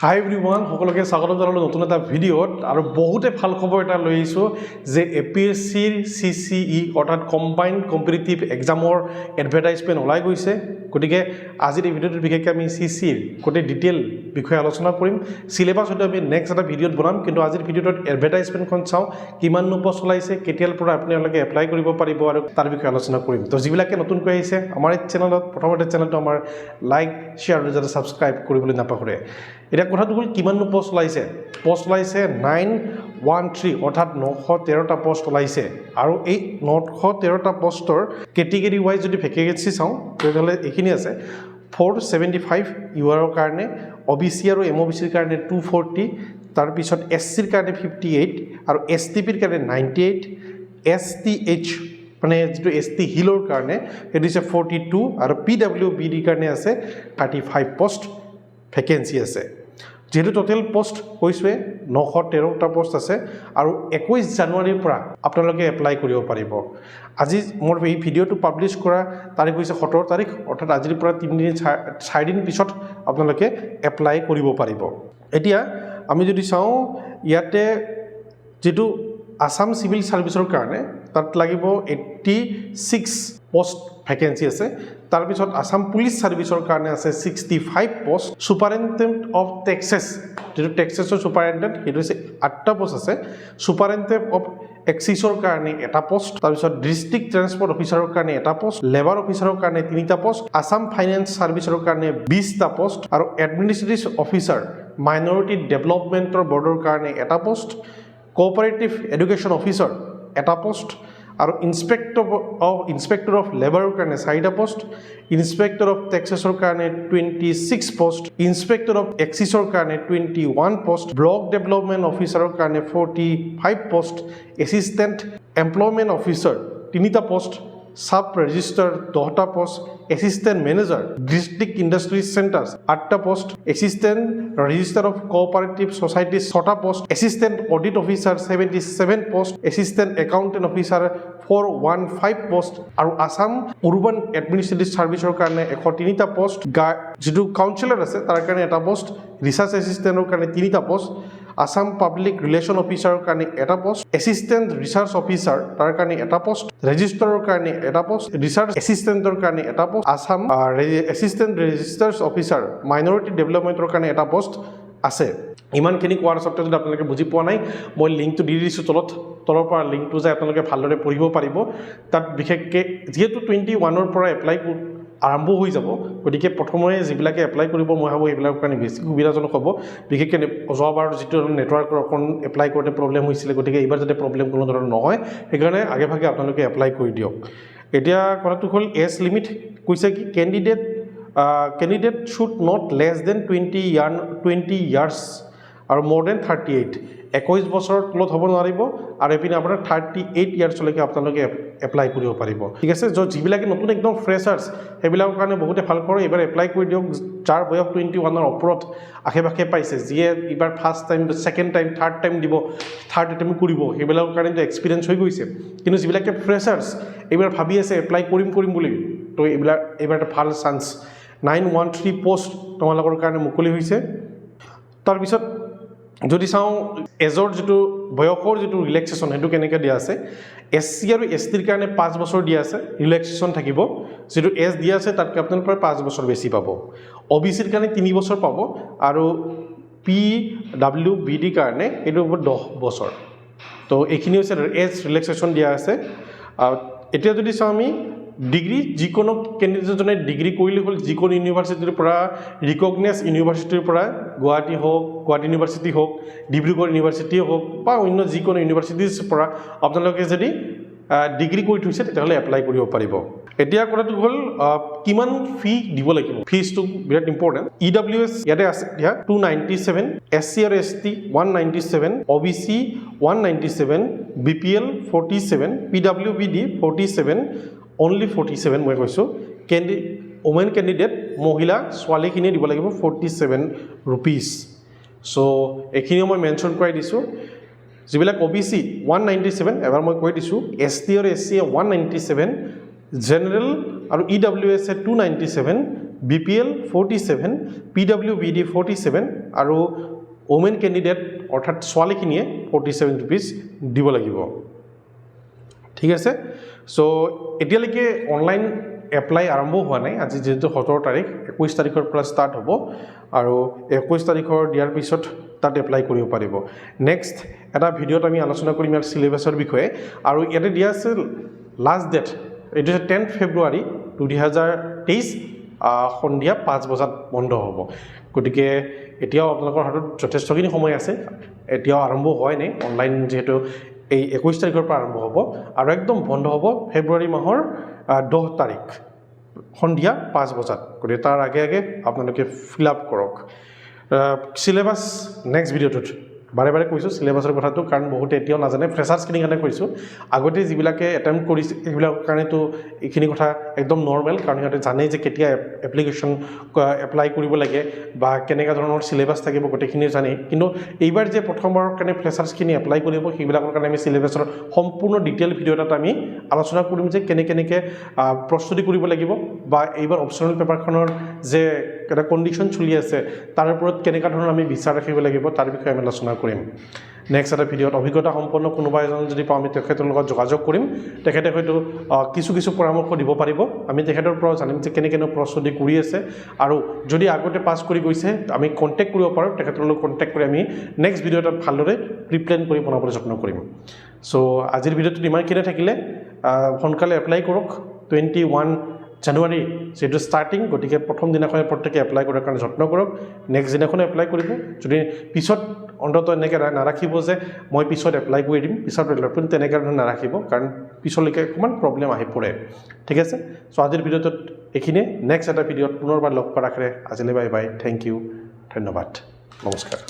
হাই everyone, সকলোকে স্বাগতম জনালোঁ নতুন এটা ভিডিঅ'ত। আৰু বহুতে ভাল খবৰ এটা লৈ আহিছোঁ যে এপিএছচিৰ চিচিই, অৰ্থাৎ কম্বাইণ্ড কম্পিটিটিভ এক্সামৰ এডভাৰটাইজমেণ্ট ওলাই গৈছে। গতিকে আজিৰ এই ভিডিঅ'টোত বিশেষকৈ আমি চিচিৰ গোটেই ডিটেইল বিষয়ে আলোচনা কৰিম। চিলেবাছ হয়তো আমি নেক্সট এটা ভিডিঅ'ত বনাম, কিন্তু আজিৰ ভিডিঅ'টোত এডভাৰটাইজমেণ্টখন চাওঁ, কিমাননো পষ্ট ওলাইছে, কেতিয়াৰ পৰা আপোনালোকে এপ্লাই কৰিব পাৰিব আৰু তাৰ বিষয়ে আলোচনা কৰিম। তো যিবিলাকে নতুনকৈ আহিছে আমাৰ এই চেনেলত, প্ৰথমতে চেনেলটো আমাৰ লাইক, শ্বেয়াৰ আৰু যাতে ছাবস্ক্ৰাইব কৰিবলৈ নাপাহৰে। এতিয়া কথাটো হ'ল, কিমাননো পষ্ট ওলাইছে? পষ্ট ওলাইছে 913, অৰ্থাৎ 913টা পষ্ট ওলাইছে। আৰু এই 913টা পষ্টৰ কেটেগৰী ৱাইজ যদি ভেকেঞ্চি চাওঁ, তেতিয়াহ'লে এইখিনি আছে: 475 ইউআৰৰ কাৰণে, অ' বি চি আৰু এম অ' বি চিৰ কাৰণে 240, তাৰপিছত এছ চিৰ কাৰণে 58 আৰু এছ টি পিৰ কাৰণে 98, এছ টি এইচ মানে যিটো এছ টি হিলৰ কাৰণে সেইটো হৈছে 42 আৰু পি ডাব্লিউ বি ডিৰ কাৰণে আছে 35 পষ্ট ভেকেঞ্চি আছে। যিহেতু টোটেল পষ্ট কৈছোৱে, 913টা পষ্ট আছে আৰু 21 জানুৱাৰীৰ পৰা আপোনালোকে এপ্লাই কৰিব পাৰিব। আজি মোৰ এই ভিডিঅ'টো পাব্লিছ কৰা তাৰিখ হৈছে 17 তাৰিখ, অৰ্থাৎ আজিৰ পৰা 3 দিন, 4 দিন পিছত আপোনালোকে এপ্লাই কৰিব পাৰিব। এতিয়া আমি যদি চাওঁ, ইয়াতে যিটো আছাম চিভিল ছাৰ্ভিচৰ কাৰণে তাত লাগিব 86 পষ্ট ভেকেঞ্চি আছে। তাৰপিছত আছাম পুলিচ ছাৰ্ভিচৰ কাৰণে আছে 65 পষ্ট। ছুপাৰিণ্টেণ্ডেণ্ট অফ টেক্সেছ, যিটো টেক্সেছৰ ছুপাৰিণ্টেণ্ডেণ্ট, সেইটো হৈছে আঠটা পষ্ট আছে। ছুপাৰিণ্টেণ্ডেণ্ট অফ এক্সাইজৰ কাৰণে এটা পষ্ট, তাৰপিছত ডিষ্ট্ৰিক্ট ট্ৰেন্সপৰ্ট অফিচাৰৰ কাৰণে এটা পষ্ট, লেবাৰ অফিচাৰৰ কাৰণে তিনিটা পষ্ট, আছাম ফাইনেন্স ছাৰ্ভিচৰ কাৰণে 20টা পষ্ট আৰু এডমিনিষ্ট্ৰেটিভ অফিচাৰ মাইনৰিটি ডেভেলপমেণ্টৰ বৰ্ডৰ কাৰণে এটা পষ্ট, কোঅপাৰেটিভ এডুকেশ্যন অফিচাৰ এটা পষ্ট আৰু ইনস্পেক্টৰ অফ লেবাৰৰ কাৰণে চাৰিটা পষ্ট, ইনস্পেক্টৰ অফ টেক্সেছৰ কাৰণে 26 পষ্ট, ইনস্পেক্টৰ অফ এক্সাইজৰ কাৰণে 21 পষ্ট, ব্লক ডেভেলপমেণ্ট অফিচাৰৰ কাৰণে 45 পষ্ট, এছিষ্টেণ্ট এমপ্লয়মেণ্ট অফিচাৰ তিনিটা পষ্ট, ছাব ৰেজিষ্ট্ৰাৰ 10টা post, assistant manager district industry centre আঠটা post, assistant registrar of cooperative society ছটা post, assistant audit officer 77 post, assistant accountant officer 415 post আৰু Assam উৰবান administrative ছাৰ্ভিচৰ কাৰণে 103টা post, যিটো কাউন্সিলৰ আছে তাৰ কাৰণে এটা পষ্ট, ৰিচাৰ্চ এছিষ্টেণ্টৰ কাৰণে তিনিটা পষ্ট, আছাম পাব্লিক ৰিলেশ্যন অফিচাৰৰ কাৰণে এটা পষ্ট, এছিষ্টেণ্ট ৰিচাৰ্চ অফিচাৰ তাৰ কাৰণে এটা পষ্ট, ৰেজিষ্ট্ৰাৰৰ কাৰণে এটা পষ্ট, ৰিচাৰ্চ এছিষ্টেণ্টৰ কাৰণে এটা post, Assam assistant registrars officer minority ডেভেলপমেণ্টৰ কাৰণে এটা পষ্ট আছে। ইমানখিনি কোৱাৰ স্বত্তেও যদি আপোনালোকে বুজি পোৱা নাই, মই লিংকটো দি দিছোঁ তলত। তলৰ পৰা লিংকটো যাই আপোনালোকে ভালদৰে পঢ়িব পাৰিব। তাত বিশেষকৈ যিহেতু 21ৰ পৰা এপ্লাই আৰম্ভ হৈ যাব, গতিকে প্ৰথমে যিবিলাকে এপ্লাই কৰিব, মই ভাবোঁ এইবিলাকৰ কাৰণে বেছি সুবিধাজনক হ'ব। বিশেষকৈ যোৱাবাৰ যিটো নেটৱৰ্কৰ অকণ এপ্লাই কৰোঁতে প্ৰব্লেম হৈছিলে, গতিকে এইবাৰ যাতে প্ৰব্লেম কোনো ধৰণৰ নহয়, সেইকাৰণে আগে ভাগে আপোনালোকে এপ্লাই কৰি দিয়ক। এতিয়া কথাটো হ'ল, এজ লিমিট কৈছে কি, candidate should not less than 20 years আৰু মোৰ then 38। 21 বছৰৰ তলত হ'ব নোৱাৰিব আৰু এইপিনে আপোনাৰ 38 ইয়াৰ্ছলৈকে আপোনালোকে এপ্লাই কৰিব পাৰিব। ঠিক আছে, য'ত যিবিলাকে নতুন একদম ফ্ৰেছাৰ্ছ, সেইবিলাকৰ কাৰণে বহুতে ভাল কৰে। এইবাৰ এপ্লাই কৰি দিয়ক। যাৰ বয়স 21ৰ ওপৰত আশে পাশে পাইছে, যিয়ে এইবাৰ first time, second time, third time দিব, থাৰ্ড এটেম্প কৰিব, সেইবিলাকৰ কাৰণেতো এক্সপিৰিয়েঞ্চ হৈ গৈছে। কিন্তু যিবিলাকে ফ্ৰেছাৰ্ছ, এইবাৰ ভাবি আছে এপ্লাই কৰিম কৰিম বুলি, তো এইবিলাক এইবাৰ এটা ভাল চান্স। 913 পষ্ট তোমালোকৰ কাৰণে মুকলি হৈছে। তাৰপিছত যদি চাওঁ, এজৰ যিটো বয়সৰ যিটো ৰিলেক্সেশ্যন, সেইটো কেনেকৈ দিয়া আছে? এছ চি আৰু এছ টিৰ কাৰণে 5 বছৰ দিয়া আছে, ৰিলেক্সেশ্যন থাকিব। যিটো এজ দিয়া আছে, তাতকৈ আপোনালোকে 5 বছৰ বেছি পাব। অ' বি চিৰ কাৰণে 3 বছৰ পাব আৰু পি ডাব্লিউ বি ডিৰ কাৰণে এইটো হ'ব 10 বছৰ। তো এইখিনি হৈছে এজ ৰিলেক্সেশ্যন দিয়া আছে। এতিয়া যদি চাওঁ আমি ডিগ্ৰী, যিকোনো কেণ্ডিডেটজনে ডিগ্ৰী কৰিলে হ'ল, যিকোনো ইউনিভাৰ্চিটিৰ পৰা, ৰিকগনাইজ ইউনিভাৰ্চিটিৰ পৰা, গুৱাহাটী হওক, গুৱাহাটী ইউনিভাৰ্চিটি হওক, ডিব্ৰুগড় ইউনিভাৰ্চিটি হওক বা অন্য যিকোনো ইউনিভাৰ্চিটিৰ পৰা আপোনালোকে যদি ডিগ্ৰী কৰি থৈছে, তেতিয়াহ'লে এপ্লাই কৰিব পাৰিব। এতিয়া কথাটো হ'ল, কিমান ফি দিব লাগিব? ফিজটো বিৰাট ইম্পৰ্টেণ্ট। ইডাব্লিউএছ ইয়াতে আছে এতিয়া 297, এছ চি আৰু এছ টি 197, অ' B C 197, BPL 47, PWBD 47, only 47 মই কৈছোঁ। ওমেন কেণ্ডিডেট, মহিলা ছোৱালীখিনিয়ে দিব লাগিব 47 ৰুপিজ। চ' এইখিনিও মই মেনশ্যন কৰাই দিছোঁ। যিবিলাক অ' বি চি 197, এবাৰ মই কৈ দিছোঁ, এছ টি আৰু এছ চি 197, জেনেৰেল আৰু ই ডাব্লিউ এছ এ 297। BPL 47, PWBD 47 আৰু ওমেন কেণ্ডিডেট অৰ্থাৎ ছোৱালীখিনিয়ে 47 ৰুপিজ দিব লাগিব। ঠিক আছে। চ' এতিয়ালৈকে অনলাইন এপ্লাই আৰম্ভ হোৱা নাই। আজি যিহেতু 17 তাৰিখ, 21 তাৰিখৰ পৰা ষ্টাৰ্ট হ'ব আৰু 21 তাৰিখৰ দিয়াৰ পিছত তাত এপ্লাই কৰিব পাৰিব। নেক্সট এটা ভিডিঅ'ত আমি আলোচনা কৰিম ইয়াৰ চিলেবাছৰ বিষয়ে। আৰু ইয়াতে দিয়া আছে লাষ্ট ডেট, এইটো হৈছে 10 ফেব্ৰুৱাৰী 2023, সন্ধিয়া 5 বজাত বন্ধ হ'ব। গতিকে এতিয়াও আপোনালোকৰ হাতত যথেষ্টখিনি সময় আছে। এতিয়াও আৰম্ভ হোৱাই নাই অনলাইন, যিহেতু এই 21 তাৰিখৰ পৰা আৰম্ভ হ'ব আৰু একদম বন্ধ হ'ব ফেব্ৰুৱাৰী মাহৰ 10 তাৰিখ সন্ধিয়া 5 বজাত। গতিকে তাৰ আগে আগে আপোনালোকে ফিল আপ কৰক। চিলেবাছ নেক্সট ভিডিঅ'টোত। বাৰে বাৰে কৈছোঁ চিলেবাছৰ কথাটো, কাৰণ বহুতে এতিয়াও নাজানে। ফ্ৰেচাৰ্ছখিনিৰ কাৰণে কৈছোঁ। আগতে যিবিলাকে এটেম্প্ট কৰিছে, সেইবিলাকৰ কাৰণেতো এইখিনি কথা একদম নৰ্মেল, কাৰণ সিহঁতে জানেই যে কেতিয়া এপ্লিকেশ্যন এপ্লাই কৰিব লাগে বা কেনেকুৱা ধৰণৰ চিলেবাছ থাকিব, গোটেইখিনি জানেই। কিন্তু এইবাৰ যে প্ৰথমবাৰৰ কাৰণে ফ্ৰেচাৰ্ছখিনি এপ্লাই কৰিব, সেইবিলাকৰ কাৰণে আমি চিলেবাছৰ সম্পূৰ্ণ ডিটেইল ভিডিঅ' এটাত আমি আলোচনা কৰিম যে কেনেকৈ প্ৰস্তুতি কৰিব লাগিব বা এইবাৰ অপশ্যনেল পেপাৰখনৰ যে এটা কণ্ডিশ্যন চলি আছে, তাৰ ওপৰত কেনেকুৱা ধৰণৰ আমি বিচাৰ ৰাখিব লাগিব, তাৰ বিষয়ে আমি আলোচনা কৰিম নেক্সট এটা ভিডিঅ'ত। অভিজ্ঞতা সম্পন্ন কোনোবা এজন যদি পাওঁ, আমি তেখেতৰ লগত যোগাযোগ কৰিম। তেখেতে হয়তো কিছু কিছু পৰামৰ্শ দিব পাৰিব। আমি তেখেতৰ পৰাও জানিম যে কেনেকৈ প্ৰস্তুতি কৰি আছে আৰু যদি আগতে পাছ কৰি গৈছে, আমি কণ্টেক্ট কৰিব পাৰোঁ। তেখেতৰ লগত কণ্টেক্ট কৰি আমি নেক্সট ভিডিঅ' এটাত ভালদৰে প্ৰি প্লেন কৰি বনাবলৈ যত্ন কৰিম। চ' আজিৰ ভিডিঅ'টোত ইমানখিনিয়ে থাকিলে। সোনকালে এপ্লাই কৰক। 21 জানুৱাৰী যিহেতু ষ্টাৰ্টিং, গতিকে প্ৰথম দিনাখনে প্ৰত্যেকে এপ্লাই কৰাৰ কাৰণে যত্ন কৰক। নেক্সট দিনাখনো এপ্লাই কৰিব। যদি পিছত অন্ততঃ এনেকৈ নাৰাখিব যে মই পিছত এপ্লাই কৰি দিম, পিছত এপ্লাই কৰিম, তেনেকৈ ধৰণে নাৰাখিব, কাৰণ পিছলৈকে অকণমান প্ৰব্লেম আহি পৰে। ঠিক আছে। চ' আজিৰ ভিডিঅ'টোত এইখিনিয়ে। নেক্সট এটা ভিডিঅ'ত পুনৰবাৰ লগ পোৱাৰ আশাৰে আজিলৈ বাই বাই, thank U, ধন্যবাদ, নমস্কাৰ।